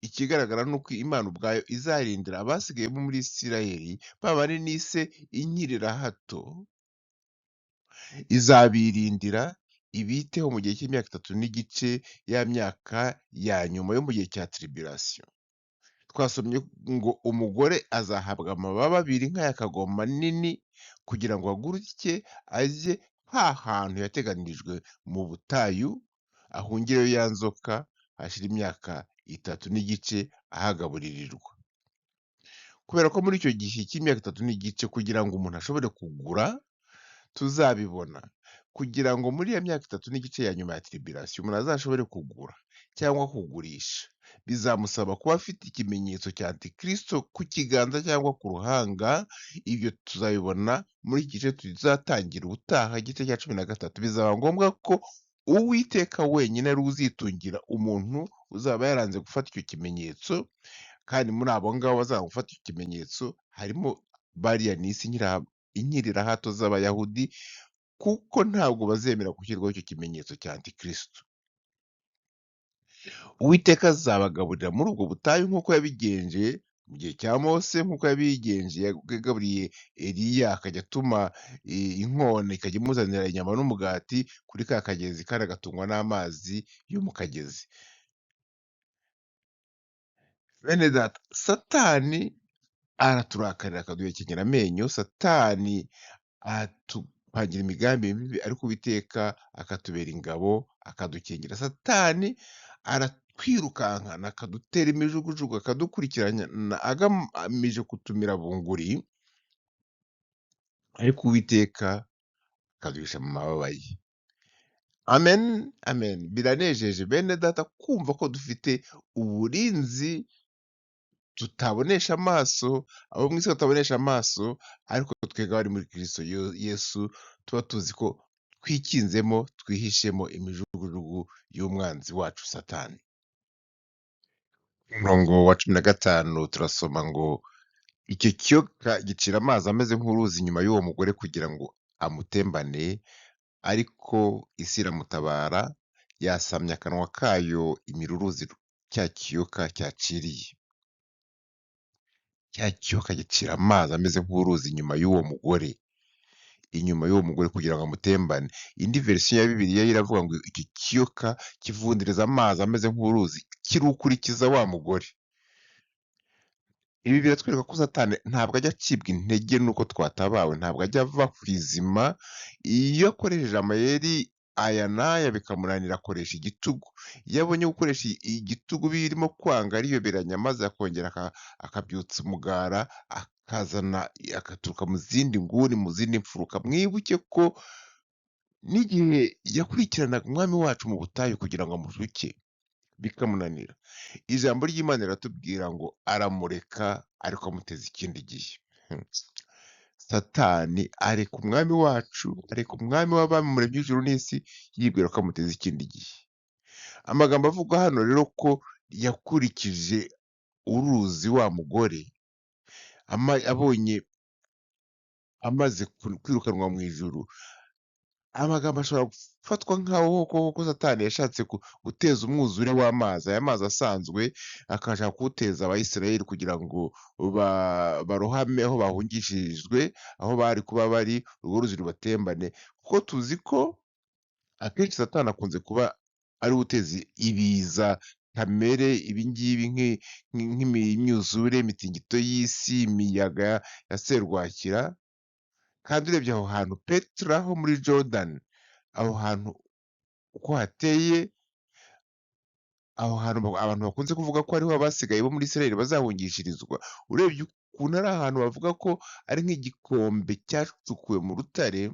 ikigaragara ni uko Imana ubwayo izarindira abasigaye bo muri Isirayeli, baba ari n'ise inkirirahato, izabirindira ibiteho mu gihe cy'imyaka 3 n'igice, ya myaka ya nyuma yo mu gihe cya tribulation. Twasomye ngo umugore azahabwa amababa abiri nk'aya kagoma nini, kugira ngo aguruke ajye ha hantu yateganirijwe mu butayu, ahungireyo ya nzoka, hashira imyaka 3 n'igice ahagaburirirwa. Kubera ko muri icyo gihe cy'imyaka 3 n'igice kugira ngo umuntu ashobore kugura, tuzabibona, kugira ngo muri iyo myaka 3 n'igice ya nyuma ya tribulation umuntu azashobore kugura cyangwa kugurisha, bizamusaba kuba afite ikimenyetso cya Antikristo ku kiganza cyangwa ku ruhanga. Ibyo tuzabibona muri iki gice tuzatangira ubutaha, igice cya 13. Bizaba ngombwa ko Uwiteka wenyine ari uzitungira umuntu uzaba yaranze gufata icyo kimenyetso, kandi muri abo ngabo bazanga gufata icyo kimenyetso harimo bariya n'isi inkirirahato z'Abayahudi, kuko ntabwo bazemera gushyirwaho icyo kimenyetso cya Antikristo. Uwiteka azabagaburira muri ubwo butayu nk'uko yabigenje Mu gihe cya Mose nk'uko yabigenje, yagaburiye Eliya akajya atuma inkona ikajya imuzanira inyama n'umugati kuri ka kagezi, kandi agatungwa n'amazi yo mu kagezi. Bene data, Satani araturakarira akaduhekenyera amenyo, Satani atupangira imigambi mibi, ariko Uwiteka akatubera ingabo, akadukingira. Satani aratwirukankana, akadutera imijugujugu, akadukurikirana agamije kutumira bunguri, ariko Uwiteka akaduhisha mu mababa ye. Amen, amen. Biranejeje bene data kumva ko dufite uburinzi tutabonesha amaso, abo mu isi batabonesha amaso, ariko twebwe abari muri Kristo Yesu tuba tuzi ko twikinzemo, twihishemo imijugujugu y'umwanzi wacu Satani. Umurongo wa 15 turasoma ngo icyo kiyoka gicira amazi ameze nk'uruzi inyuma y'uwo mugore kugira ngo amutembane, ariko isi iramutabara, yasamya akanwa kayo imira uruzi cya kiyoka cyaciriye. Cya kiyoka gicira amazi ameze nk'uruzi inyuma y'uwo mugore, inyuma y'uwo mugore kugira ngo amutembane. Indi verisiyo ya Bibiliya iravuga ngo icyo kiyoka kivundereza amazi ameze nk'uruzi kirukurikiza wa mugore. Ibi biratwereka ko Satani ntabwo ajya acibwa intege n'uko twatabawe, ntabwo ajya ava ku izima. Iyo akoresheje amayeri aya n'aya bikamunanira, akoresha igitugu. Iyo abonye gukoresha igitugu birimo kwanga, ariyoberanya maze akongera akabyutsa umugara, akazana, agaturuka mu zindi nguni, mu zindi mfuruka. Mwibuke ko n'igihe yakurikiranaga umwami wacu mu butayu kugira ngo amushuke bikamunanira, ijambo ry'Imana riratubwira ngo aramureka ariko amuteza ikindi gihe. Satani areka umwami wacu, areka umwami w'abami, umuremyi w'ijuru n'isi, yibwira ko amuteza ikindi gihe. Amagambo avugwa hano rero ko yakurikije uruzi wa mugore, abonye amaze kwirukanwa mu ijuru, amagambo ashobora gufatwa nk'aho koko Satani yashatse guteza umwuzure w'amazi, aya mazi asanzwe akashaka kuwuteza Abayisiraheli kugira ngo barohame aho bahungishirijwe, aho bari kuba bari, urwo ruzi rubatembane, kuko tuzi ko akenshi Satani akunze kuba ari we uteza ibiza kamere, ibi ngibi nk'imyuzure, imitingito y'isi, imiyaga ya serwakira. Kandi urebye aho hantu Petra ho muri Jordan, aho hantu uko hateye, aho hantu abantu bakunze kuvuga ko ariho abasigaye bo muri Israel bazahungishirizwa, urebye ukuntu ari ahantu bavuga ko ari nk'igikombe cyacukuwe mu rutare,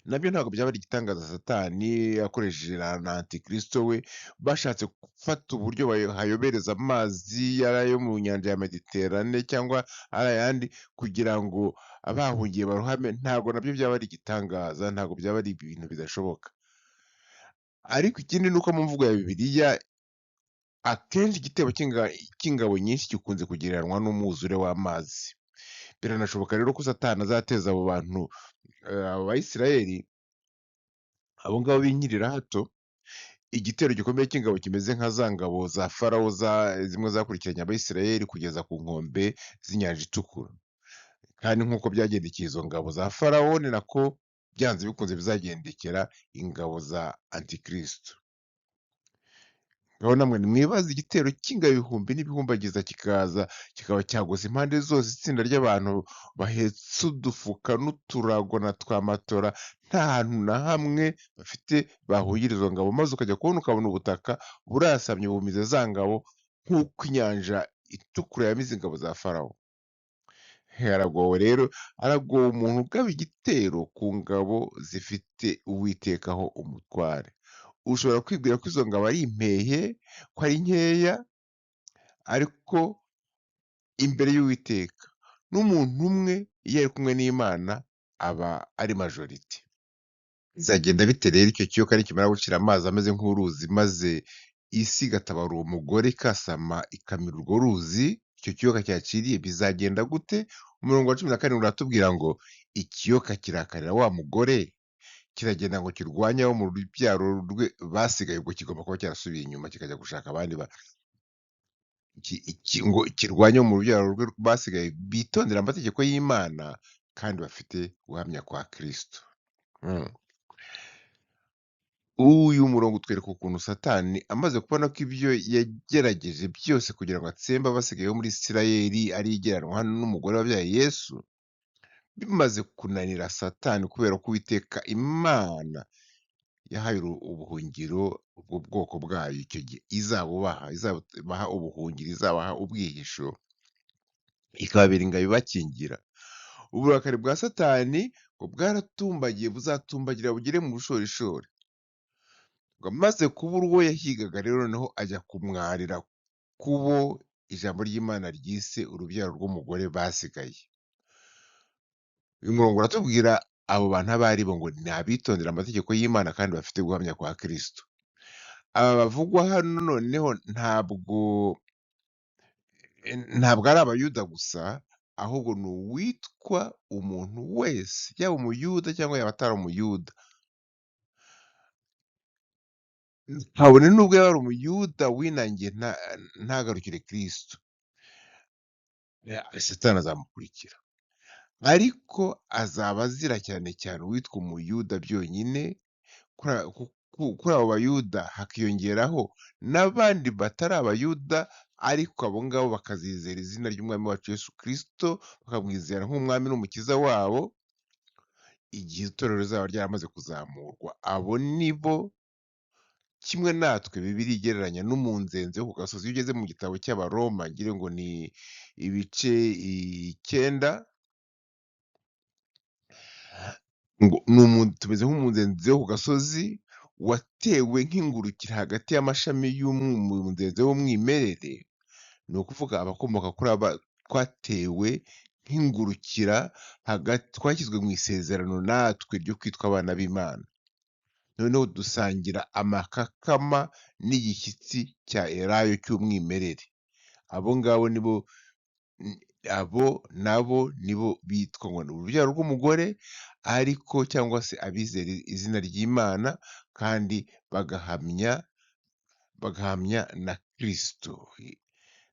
nabyo ntabwo byaba ari igitangaza Satani akoresheje na Antikristo we bashatse gufata uburyo hayobereza amazi, ari ayo mu nyanja ya Mediterane cyangwa ari ayandi, kugira ngo abahungiye barohame. Ntabwo nabyo byaba ari igitangaza, ntabwo byaba ari ibintu bidashoboka. Ariko ikindi ni uko mu mvugo ya Bibiliya akenshi igitero cy'ingabo nyinshi gikunze kugereranywa n'umwuzure w'amazi. Biranashoboka rero ko Satani azateza abo bantu, abo Bayisiraheli, abo ngabo b'inkirirahato, igitero gikomeye cy'ingabo kimeze nka za ngabo za Farawo zimwe zakurikiranye Abayisiraheli kugeza ku nkombe z'inyanja itukura. Kandi nk'uko byagendekeye izo ngabo za Farawo, ni nako byanze bikunze bizagendekera ingabo za Antikristo. Ngaho namwe nimwibaze igitero cy'ingabo ibihumbi n'ibihumbagiza kikaza kikaba cyagose impande zose itsinda ry'abantu bahetse udufuka n'uturago na twa matora, nta hantu na hamwe bafite bahungira izo ngabo, maze ukajya kubona ukabona ubutaka burasamye bumize za ngabo nk'uko inyanja itukura yamize ingabo za Farawo. Haragowe rero, haragowe umuntu ugaba igitero ku ngabo zifite Uwiteka ho umutware. Ushobora kwibwira ko izo ngabo ari impehe, ko ari nkeya, ariko imbere y'Uwiteka n'umuntu umwe iyo ari kumwe n'Imana aba ari majorite. Bizagenda bite rero icyo kiyoka nikimara gucira amazi ameze nk'uruzi, maze isi igatabara uwo mugore ikasama ikamira urwo ruzi icyo kiyoka cyaciriye, bizagenda gute? Umurongo wa 17 uratubwira ngo ikiyoka kirakarira wa mugore, kiragenda ngo kirwanye abo mu rubyaro rwe basigaye. Ubwo kigomba kuba cyarasubiye inyuma kikajya gushaka abandi. ngo kirwanye mu rubyaro rwe basigaye bitondera amategeko y'Imana kandi bafite guhamya kwa Kristo. Uyu murongo utwereka ukuntu Satani amaze kubona ko ibyo yagerageje byose kugira ngo atsembe abasigaye bo muri Isirayeli ari igereranwa hano n'umugore wabyaye Yesu, bimaze kunanira Satani kubera ko Uwiteka Imana yahaye ubuhungiro ubwo bwoko bwayo, icyo gihe izabubaha, izabaha ubuhungiro, izabaha ubwihisho, ikababera ingabo ibakingira. Uburakari bwa Satani ngo bwaratumbagiye, buzatumbagira bugere mu bushorishori. Ngo amaze kubura uwo yahigaga rero, noneho ajya kumwarira kubo ijambo ry'Imana ryise urubyaro rw'umugore basigaye. Uyu murongo uratubwira abo bantu abo ari bo, ngo ni abitondera amategeko y'Imana kandi bafite guhamya kwa Kristo. Aba bavugwa hano noneho ntabwo ari Abayuda gusa, ahubwo ni uwitwa umuntu wese, yaba Umuyuda cyangwa yaba atari Umuyuda. Kabone nubwo yaba ari Umuyuda winangiye ntagarukire Kristo, Satani azamukurikira. Ariko azaba azira cyane cyane uwitwa Umuyuda byonyine, kuri abo Bayuda hakiyongeraho n'abandi batari Abayuda, ariko abo ngabo bakazizera izina ry'Umwami wacu Yesu Kristo, bakamwizera nk'Umwami n'Umukiza wabo, igihe itorero rizaba ryaramaze kuzamurwa. Abo ni bo kimwe natwe Bibiliya igereranya n'umunzenze wo ku gasozi. Iyo ugeze mu gitabo cy'Abaroma, ngira ngo ni ibice 9, ngo tumeze nk'umunzenze wo ku gasozi watewe nk'ingurukira hagati y'amashami y'umunzenze w'umwimerere. Ni ukuvuga abakomoka kuri aba twatewe nk'ingurukira hagati, twashyizwe mu isezerano natwe ryo kwitwa abana b'Imana. Noneho dusangira amakakama n'igishyitsi cya elayo cy'umwimerere. Abo ngabo nibo, abo nabo nibo bitwa ngo ni urubyaro rw'umugore, ariko cyangwa se abizera izina ry'Imana kandi bagahamya na Kristo,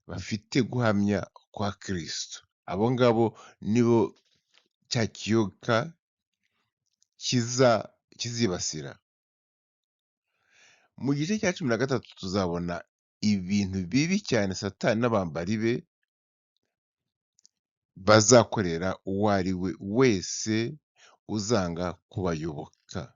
bafite guhamya kwa Kristo. Abo ngabo nibo cya kiyoka kizibasira. Mu gice cya 13 tuzabona ibintu bibi cyane Satani n'abambari be bazakorera uwo ari we wese uzanga kubayoboka.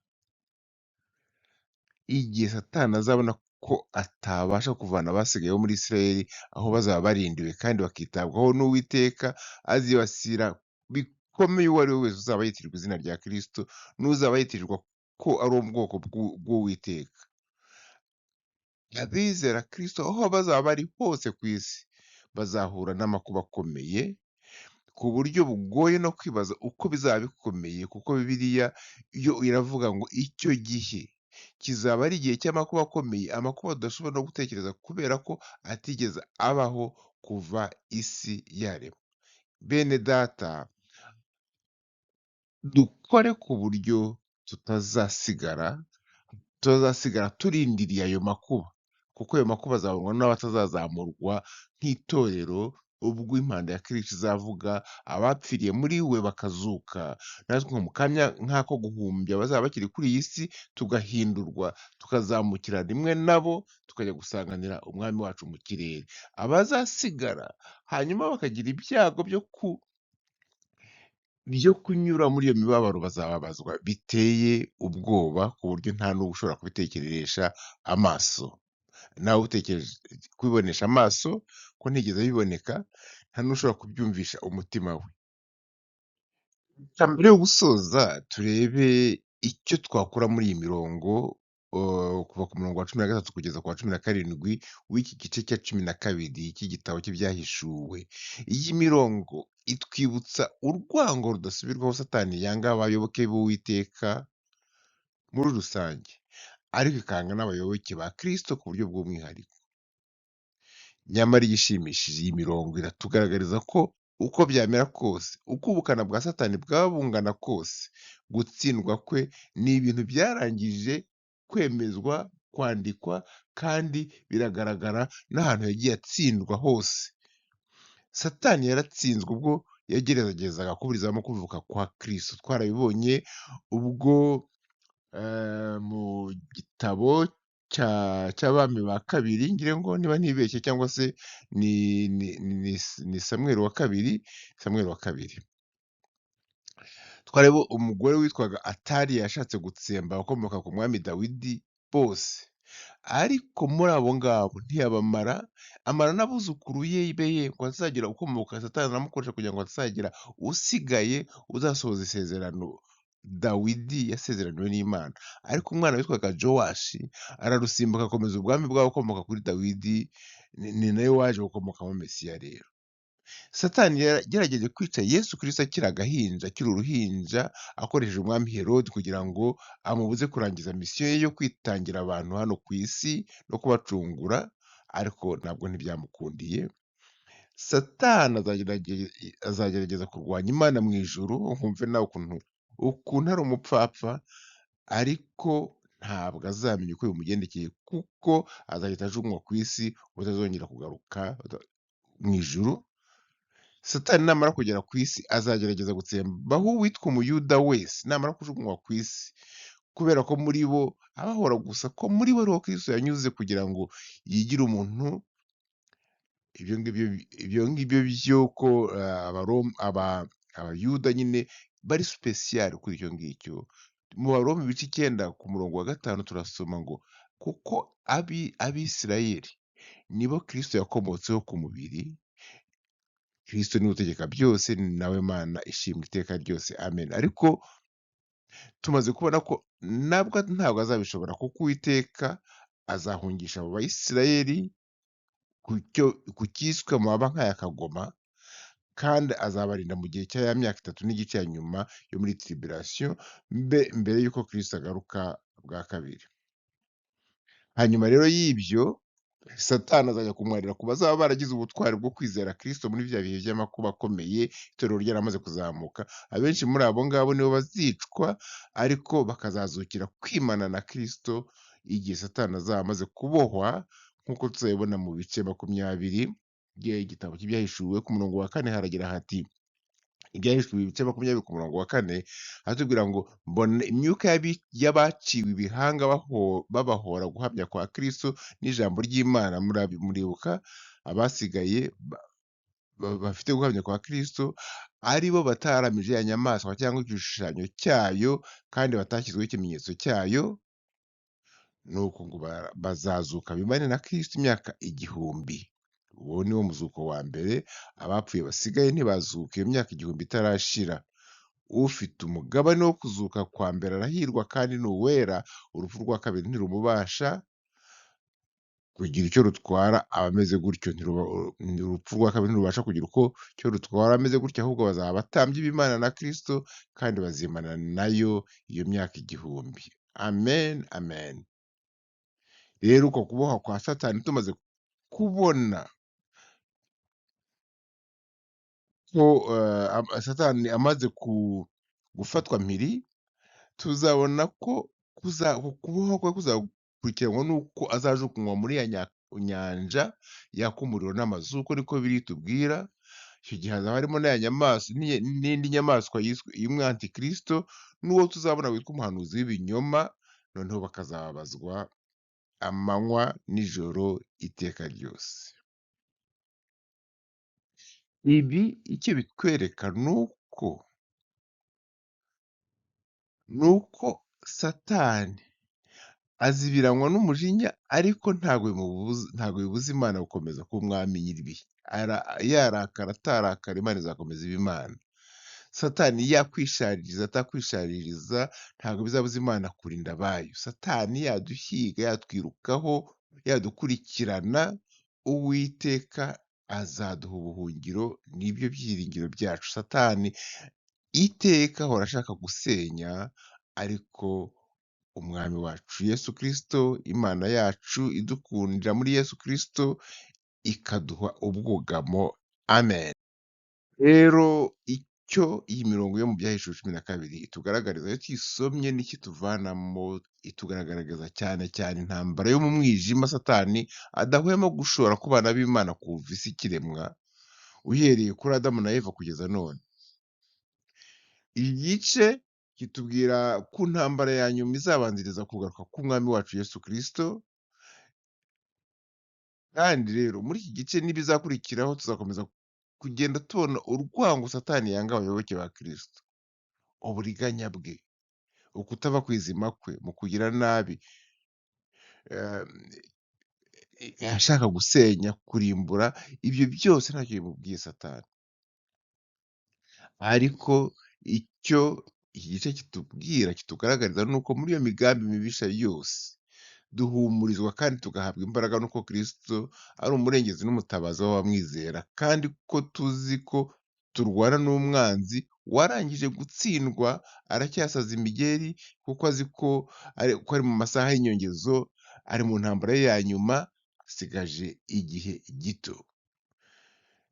Igihe Satani azabona ko atabasha kuvana abasigaye bo muri Isirayeli aho bazaba barindiwe kandi bakitabwaho n'Uwiteka, azibasira bikomeye uwo ari we wese uzaba yitirirwa izina rya Kristo n'uzaba yitirirwa ko ari ubwoko bw'Uwiteka. Abizera Kristo aho bazaba bari hose ku isi bazahura n'amakuba akomeye ku buryo bugoye no kwibaza uko bizaba bikomeye, kuko Bibiliya yo iravuga ngo icyo gihe kizaba ari igihe cy'amakuba akomeye, amakuba tudashobora no gutekereza kubera ko atigeze abaho kuva isi yaremwa. Bene data, dukore ku buryo tutazasigara turindiriye ayo makuba, kuko ayo makuba azabonwa n'abatazazamurwa nk'itorero ubwo impanda ya Kristo izavuga, abapfiriye muri we bakazuka, natwe mu kanya nk'ako guhumbya bazaba bakiri kuri iyi si, tugahindurwa, tukazamukira rimwe nabo, tukajya gusanganira Umwami wacu mu kirere. Abazasigara hanyuma bakagira ibyago byo kunyura muri iyo mibabaro bazababazwa biteye ubwoba, ku buryo nta n'uba ushobora kubitekereresha amaso. Nawe utekereje kubibonesha amaso ko ntigeze biboneka, nta n'ushobora kubyumvisha umutima we. Mbere yo gusoza turebe icyo twakura muri iyi mirongo, kuva ku murongo wa 13 kugeza ku wa 17 w'iki gice cya 12 cy'igitabo cy'Ibyahishuwe. Iyi mirongo itwibutsa urwango rudasubirwaho Satani yanga abayoboke b'Uwiteka muri rusange, ariko ikanga n'abayoboke ba Kristo ku buryo bw'umwihariko. Nyamara igishimishije, iyi mirongo iratugaragariza ko uko byamera kose, uko ubukana bwa Satani bwaba bungana kose, gutsindwa kwe ni ibintu byarangije kwemezwa kwandikwa kandi biragaragara n'ahantu yagiye atsindwa hose. Satani yaratsinzwe ubwo yageragezaga kuburizamo kuvuka kwa Kristo. Twarabibonye ubwo mu gitabo cy'Abami ba kabiri, ngira ngo niba ntibeshye, cyangwa se ni Samweli wa kabiri, Samweli wa kabiri. Twareba umugore witwaga Ataliya yashatse gutsemba abakomoka ku mwami Dawidi bose, ariko muri abo ngabo ntiyabamara, amara n'abuzukuru be ngo azagira ukomoka. Satani aramukoresha kugira ngo atazagira usigaye uzasohoza isezerano Dawidi yasezeraniwe n'Imana. Ariko umwana witwaga Jowashi ararusimbuka akomeza ubwami bw'abakomoka kuri Dawidi, ni nawe waje gukomokamo Mesiya rero. Satani yagerageje kwica Yesu Kristo akiri agahinja, akiri uruhinja, akoresheje umwami Herodi kugira ngo amubuze kurangiza misiyo ye yo kwitangira abantu hano ku isi no kubacungura, ariko ntabwo ntibyamukundiye. Satani azagerageza kurwanya Imana mu ijuru, nkumve nawe ukuntu ari umupfapfa, ariko ntabwo azamenya uko bimugendekeye, kuko azahita ajugunywa ku isi, utazongera kugaruka mu ijuru. Satani namara kugera ku isi azagerageza gutsembaho uwitwa Umuyuda wese namara kujugunywa ku isi, kubera ko muri bo abahora gusa ko muri bo ariho Kristo yanyuze kugira ngo yigire umuntu. Ibyo ngibyo by'uko Abayuda nyine bari spécial kuri icyo ngicyo. Mu Baroma ibice 9 ku murongo wa 5 turasoma ngo kuko Abisirayeli nibo Kristo yakomotseho ku mubiri, Kristo niwe utegeka byose, ni nawe Mana ishimwa iteka ryose, amen. Ariko tumaze kubona ko nabwo ntabwo azabishobora, kuko Uwiteka azahungisha abo Bayisirayeli ku cyiswe amababa nk'aya kagoma, kandi azabarinda mu gihe cya ya myaka 3 n'igice ya nyuma yo muri tribulation mbere y'uko Kristo agaruka bwa kabiri. Hanyuma rero y'ibyo, Satani azajya kumwarira ku bazaba baragize ubutwari bwo kwizera Kristo muri bya bihe by'amakuba akomeye, itorero ryaramaze kuzamuka. Abenshi muri abo ngabo nibo bazicwa, ariko bakazazukira kwimana na Kristo igihe Satani azaba amaze kubohwa, nk'uko tuzabibona mu bice 20 by'igitabo cy'Ibyahishuwe. Ku murongo wa 4 haragira hati, Ibyahishuwe ibice 20 ku murongo wa 4 haratubwira ngo mbona imyuka y'abaciwe ibihanga babahora guhamya kwa Kristo n'ijambo ry'Imana. Muribuka abasigaye bafite guhamya kwa Kristo, ari bo bataramije ya nyamaswa cyangwa igishushanyo cyayo, kandi batashyizweho ikimenyetso cyayo. Nuko ngo bazazuka bimane na Kristo imyaka 1000. Uwo ni wo muzuko wa mbere. Abapfuye basigaye ntibazuka iyo myaka 1000 itarashira. Ufite umugabane wo kuzuka kwa mbere arahirwa kandi ni uwera, urupfu rwa kabiri ntirumubasha kugira icyo rutwara abameze gutyo. Urupfu rwa kabiri ntirubasha kugira uko icyo rutwara abameze gutyo, ahubwo bazaba abatambyi b'Imana na Kristo, kandi bazimana nayo iyo myaka 1000. Amen, amen. Rero uko kubohwa kwa Satani tumaze kubona ko Satani amaze gufatwa mpiri, tuzabona ko kubohwa kwe kuzakurikiranwa n'uko azajugunywa muri ya nyanja yaka umuriro n'amazuku, niko biri tubwira. Icyo gihe hazaba harimo n'aya nyamaswa n'indi nyamaswa yiswe imwe Antikristo, n'uwo tuzabona witwa umuhanuzi w'ibinyoma, noneho bakazababazwa amanywa n'ijoro iteka ryose. Ibi icyo bitwereka ni uko Satani azibiranywa n'umujinya, ariko ntabwo bibuza Imana gukomeza kuba umwami nyir'ibihe. Yarakara atarakara, Imana izakomeza iba Imana. Satani yakwishaririza atakwishaririza, ntabwo bizabuza Imana kurinda abayo. Satani yaduhiga, yatwirukaho, yadukurikirana, Uwiteka azaduha ubuhungiro, nibyo byiringiro byacu. Satani iteka ahora ashaka gusenya, ariko Umwami wacu Yesu Kristo, Imana yacu idukundira muri Yesu Kristo, ikaduha ubwugamo. Amen. Rero Icyo iyi mirongo yo mu Byahishuwe 12 itugaragariza iyo tuyisomye n'icyo ituvanamo, itugaragariza cyane cyane intambara yo mu mwijima Satani adahwema gushora ku bana b'Imana kuva isi ikiremwa, uhereye kuri Adamu na Eva kugeza none. Iki gice kitubwira ku ntambara ya nyuma izabanziriza kugaruka k'Umwami wacu Yesu Kristo, kandi rero muri iki gice n'ibizakurikiraho tuzakomeza kugenda tubona urwango Satani yanga abayoboke ba Kristo, uburiganya bwe, ukutava ku izima kwe mu kugira nabi, ashaka gusenya, kurimbura, ibyo byose ntacyo bimubwiye Satani. Ariko icyo iki gice kitubwira, kitugaragariza ni uko muri iyo migambi mibisha yose, duhumurizwa kandi tugahabwa imbaraga n'uko Kristo ari umurengezi n'umutabazi w'abamwizera, kandi ko tuzi ko turwana n'umwanzi warangije gutsindwa, aracyasaza imigeri kuko azi ko ari mu masaha y'inyongezo, ari mu ntambara ye ya nyuma, asigaje igihe gito.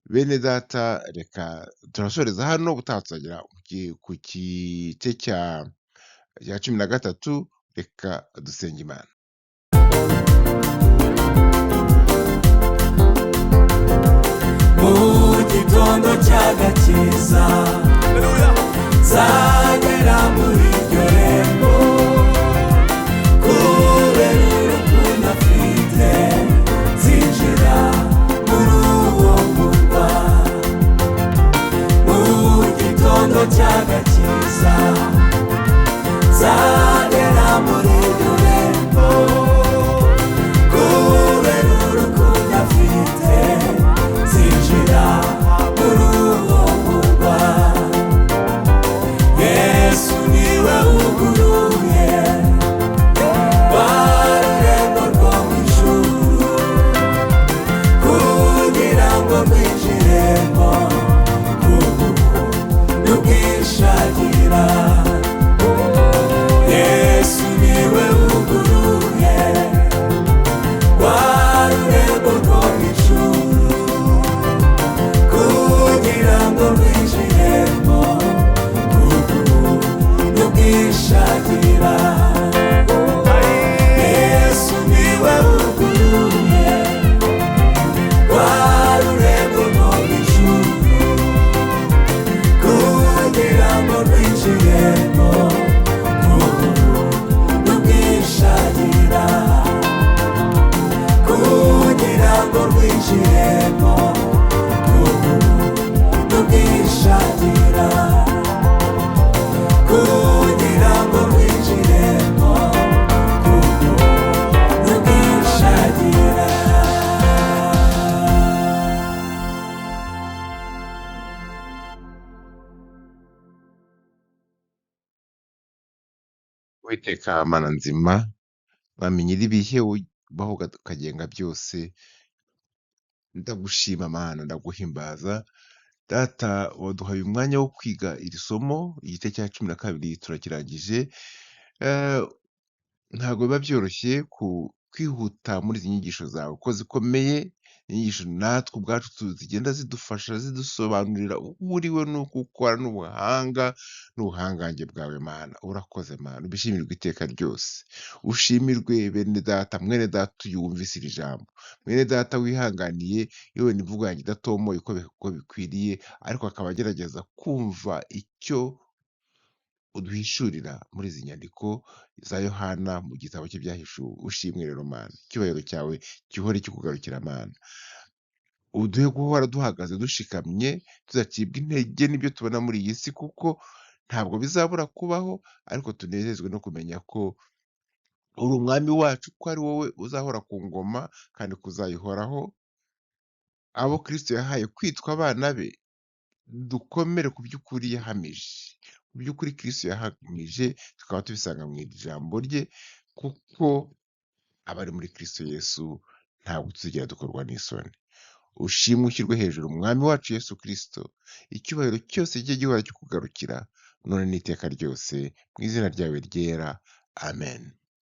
Bene data, reka turasoreza hano, ubutaha tuzagera ku gice cya 13, reka dusenge Imana. Mu gitondo cy'agakiza nzagera muri iryo rembo, kubera urukundo afite nzinjira muri uwo murwa. Mu gitondo cy'agakiza nzagera muri iryo rembo, kubera urukundo afite nzinjira muri uwo murwa. Yesu niwe wuguruye rwa rurembo rwo mu ijuru, kugira ngo rwinjiremo n'ubwishagira. Yesu niwe wuguruye rwa rurembo rwo mu ijuru, kugira ngo rwinjiremo n'ubwishagira. Yesu niwe wuguruye rwa rurembo rwo mu ijuru, kugira ngo rwinjiremo n'ubwishagira, kugira ngo rwinjiremo n'ubwishagira, kugira ngo rwinjiremo n'ubwishagira. Uwiteka Mana nzima, Mwami nyir'ibihe, ubaho ukagenga byose, ndagushima Mana, ndaguhimbaza. Data, waduhaye umwanya wo kwiga iri somo, igice cya 12 turakirangije. Ntabwo biba byoroshye kwihuta muri izi nyigisho zawe kuko zikomeye, inyigisho natwe ubwacu zigenda zidufasha, zidusobanurira uwo uriwe n'uko ukora n'ubuhanga n'ubuhangange bwawe Mana. Urakoze Mana, ubishimirwe iteka ryose. Ushimirwe bene data, mwene data uyu wumvise iri jambo, mwene data wihanganiye yewe n'imvugo yanjye idatomoye uko bikwiriye, ariko akaba agerageza kumva icyo uduhishurira muri izi nyandiko za Yohana mu gitabo cye Byahishuwe. Ushimwe rero Mana, icyubahiro cyawe gihore kikugarukira Mana. Uduhe guhora duhagaze dushikamye, tudacibwa intege n'ibyo tubona muri iyi si, kuko ntabwo bizabura kubaho, ariko tunezezwe no kumenya ko uri umwami wacu, ko ari wowe uzahora ku ngoma kandi kuzayihoraho. Abo Kristo yahaye kwitwa abana be, dukomere ku by'ukuri yahamije. Mu by'ukuri Kristo yahamije, tukaba tubisanga mu ijambo rye, kuko abari muri Kristo Yesu ntabwo tuzigera dukorwa n'isoni. Ushimwe ushyirwe hejuru Umwami wacu Yesu Kristo, icyubahiro cyose kijye gihora kikugarukira none n'iteka ryose, mu izina ryawe ryera, amen.